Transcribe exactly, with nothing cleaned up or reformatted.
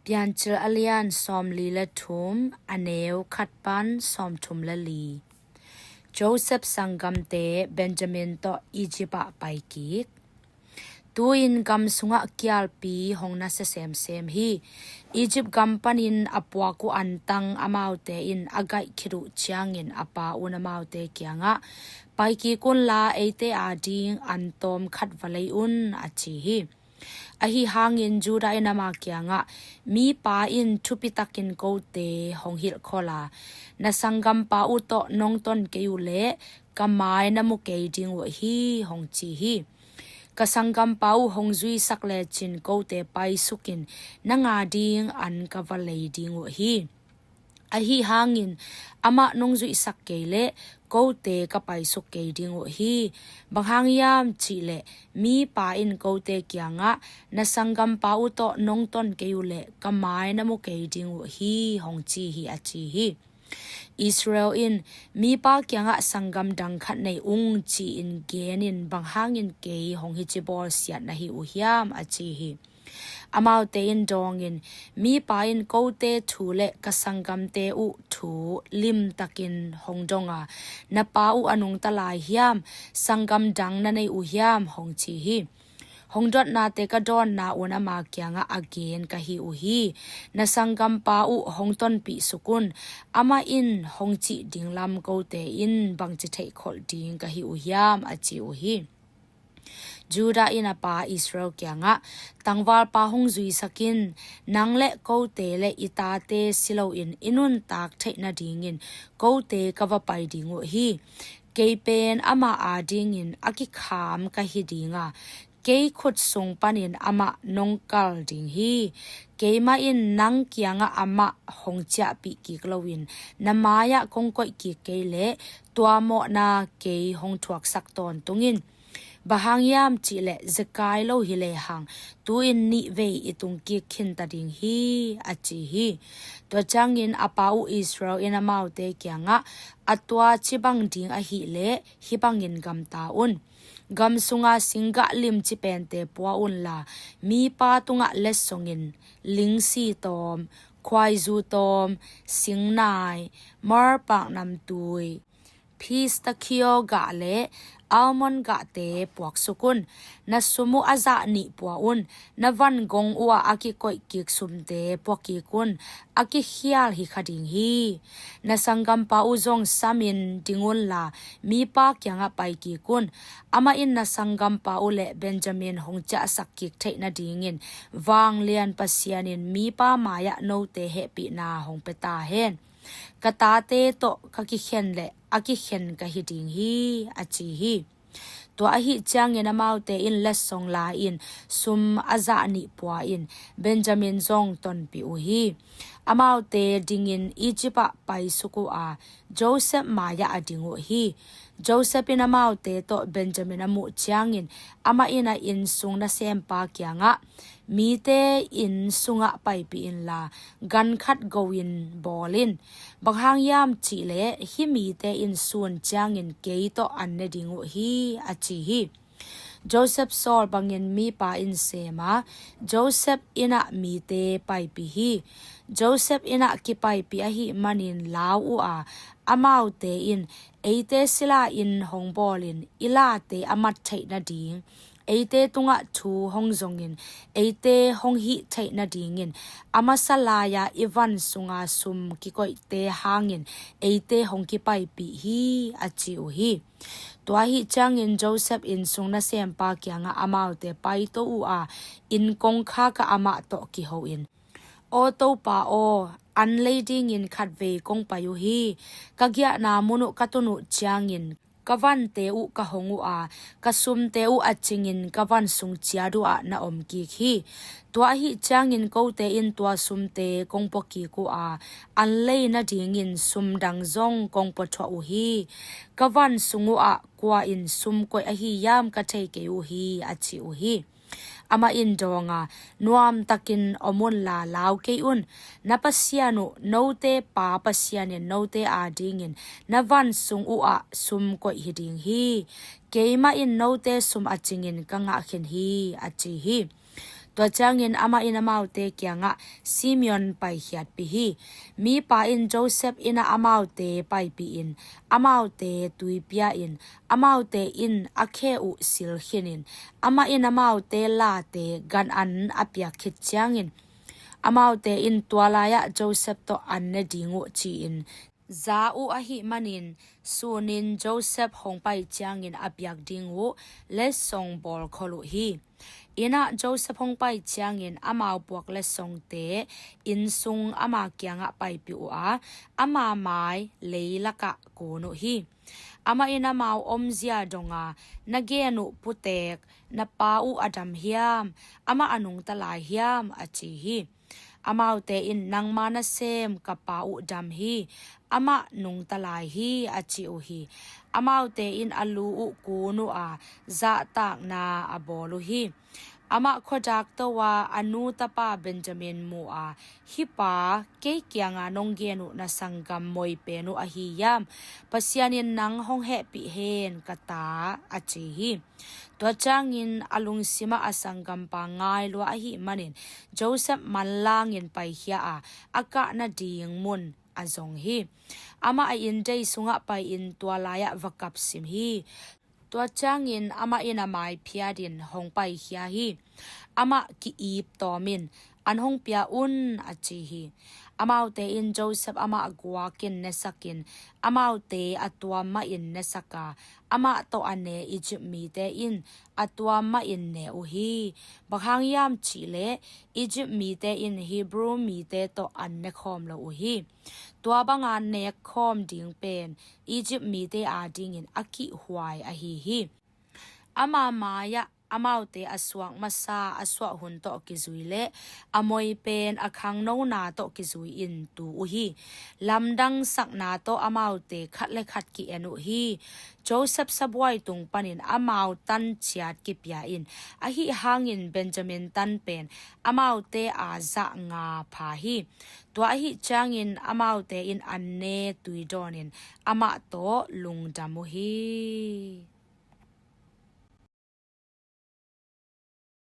Piancil a lian sawmli le thum, a neu khat pan sawmthum le li. Joseph sanggamte Benjamin tawh Egypt ah pai kik. Tu-in gam sungah kialpi hong nasia semsem hi. Egypt gam panin a puak uh antang amaute in a gaih khit uh ciangin a pa un amaute kiangah, "Pai kik unla, eite ading an tawm khat va lei un," a ci hi. Ahi hangin Judah in ama kiangah, "Mipa in thupitakin kote hong hilhkholh a, 'Na sanggampa uh tawh nong ton kei uh leh ka mai na mu kei ding uh hi,' hong ci hi. Ka sanggampa uh hong zuisak lecin kote paisukin nang ading an ka va lei ding uh hi. Ahi hangin amah nong zuihsak kei leh kote ka paisuk kei ding uh hi. Bang hang hiam cihleh mipa in kote kiangah, 'Na sanggampa uh tawh nong ton kei uh leh ka mai na mu kei ding uh hi,' hong ci hi," a ci hi. Israel in, "Mipa kiangah sanggam dang khat nei ung ci-in genin bang hangin kei hong hici bawlsiat na hi uh hiam?" a ci hi. Amaute in dawngin, "Mipa in kote thu le ka sanggamte uh thu limtakin hong dong a, 'Na pa uh a nungta lai hiam? Sanggam dang na nei uh hiam?' hong ci hi. Hong dotnate ka dawnna un ama kiangah a gen ka hi uh hi. 'Na sanggampa uh hong tonpih suk un. Amah in hong cih ding lam kote in bangci theihkholh ding ka hi uh hiam?' a ci uh hi." Judah in a pa Israel kiangah, "Tangvalpa hong zuisak in. Nang le kote le i tate si loin i nuntak theih nadingin kote ka va pai ding uh hi. Kei pen amah adingin a kikham ka hi ding a, kei khut sung panin amah nong kal ding hi. Keimah in nang kiangah amah hong ciahpih kik loin na mai-ah kong koih kik kei leh tua mawhna kei hong thuaksak tawntung in. Bang hang hiam cihleh zekai lo hi lehang tu-in nih vei i tung kik khinta ding hi," a ci hi. Tua ciangin a pa uh Israel in amaute kiangah, "A tua ci bang ding ahih leh hih bangin gamta un. Gam sunga singgah limci pente pua unla, mipa tungah letsongin lingsi tawm, khuaizu tawm, singnai, myrrh paknamtui, pistachio gah le almond gahte puaksuk un. Na sum uh a zah nih pua un. Na van gong uhah a kikoih kik sumte pua kik un. A kikhial hi kha ding hi. Na sanggampa uh zong samin ding unla, mipa kiangah pai kik un. Amah in na sanggampa uh le Benjamin hong ciahsak kik theih nadingin vanglian Pasian in mipa mai-ah note hehpihna hong pia ta hen. Ka tate tawh ka kikhen le a kikhen ka hi ding hi," a ci hi. Tua ahih ciangin amaute in letsong la-in sum a zah nih pua-in Benjamin zong tonpih uh hi. Amaute dingin Egypt ah paisuk uh a, Joseph mai-ah a ding uh hi. Joseph in amaute tawh Benjamin a muh ciangin amah in a inn sung nasempa kiangah, "Mite inn sungah paipih inla, gan khat go-in bawl in. Bang hang hiam cihleh hih mite in sun ciangin kei tawh an ne ding uh hi," a ci hi. Joseph sawl bangin mipa in sem a, Joseph innah mite paipih hi. Joseph innah kipaipih ahih manin lau uh a, amaute in, "Eite sila-in hong bawlin i late a mat theih nading, eite tungah thu hong zongin eite hong hih theih nadingin a masa lai-a i van sunga sum kikoihte hangin eite hong kipaipih hi," a ci uh hi. Tua ahih ciangin Joseph inn sung nasempa kiangah amaute paito uh a, inn kongkhak ah amah tawh kiho in, "Aw Topa aw, an lei dingin khatvei kong pai uh hi. Ka giahna mun uh ka tun uh ciangin ka vante uh ka hong uh a, ka sumte uh a cingin ka van sung ciat uh ah na om kik hi. Tua ahih ciangin kote in tua sumte kong pua kik uh a, an lei nadingin sum dang zong kong pua thuah uh hi. Ka van sung uh ah kua in sum koih ahi hiam ka thei kei uh hi," a ci uh hi. Amah in dawng a, "Nuamtakin om unla lau kei un. Na Pasian uh, note pa Pasian in note adingin na van sung uh ah sum koih hi ding hi. Keimah in note sum a cingin ka ngah khin hi," a ci hi. Tua ciangin amah in amaute kiangah, Simeon paikhiatpih hi. Mipa in Josef innah amaute paipihin, amaute tui pia-in, amaute in a khe uh sil khinin, amah in amaute late gan an a piak khit ciangin, amaute in tua lai-ah Josef tawh an ne ding uh ci-in za uh ahih manin, sunin Josef hong pai ciangin a piak ding uh letsong bawl khol uh hi. Innah Josef hong pai ciangin amau puak letsongte inn sung ama kiangah paipih uh a, ama mai leilakah kun uh hi. Amah in amau omzia donga, Na gen uh putek, na pa uh a dam hiam? Amah a nungta lai hiam? a ci hi. Amaute in, Nangma nasem ka pa uh dam hi, amah nungta lai hi, a ci uh hi. Amaute in a lu uh kun uh a, zahtakna a bawl uh hi. Amah khuadak to a, a nu tapa Benjamin mu a, Hih pa, kei kianga nong gen uh na sanggam moi pen uh ahi hiam? Pasian in nang hong hehpih hen, ka ta, a ci hi. Tua ciangin a lungsimah a sanggampa ngai lua ahih manin Josef manlangin paikhia a, a kah nading mun a zong hi. Amah a inndei sungah pai-in tua lai-ah va kapsim hi. Tua ciangin amah in a mai phiatin hong paikhia hi. Amah ki-ip tawmin, An hong pia un, a ci hi. Amaute in Josef amah guakin nesakin, amaute a tuam mahin nesak a, amah tawh a ne Egypt mite in a tuam mahin ne uh hi. Bang hang hiam cihleh Egypt mite in Hebrew mite tawh an nekhawm lo uh hi. Tua banga nekkhawm ding pen Egypt mite adingin a kihhuai ahi hi. Ama mai-ah amaute a suak masa a suah hun tawh kizui le a moi pen a khangnona tawh kizui-in tu uh hi. Lamdangsakna tawh amaute khat le khat ki-en uh hi. Josef sabuai tung panin amau tan ciat kipia in, ahi hangin Benjamin tan pen amaute a zah nga pha hi. Tua ahi ciangin amaute in an ne tui dawnin amah tawh lungdam uh hi.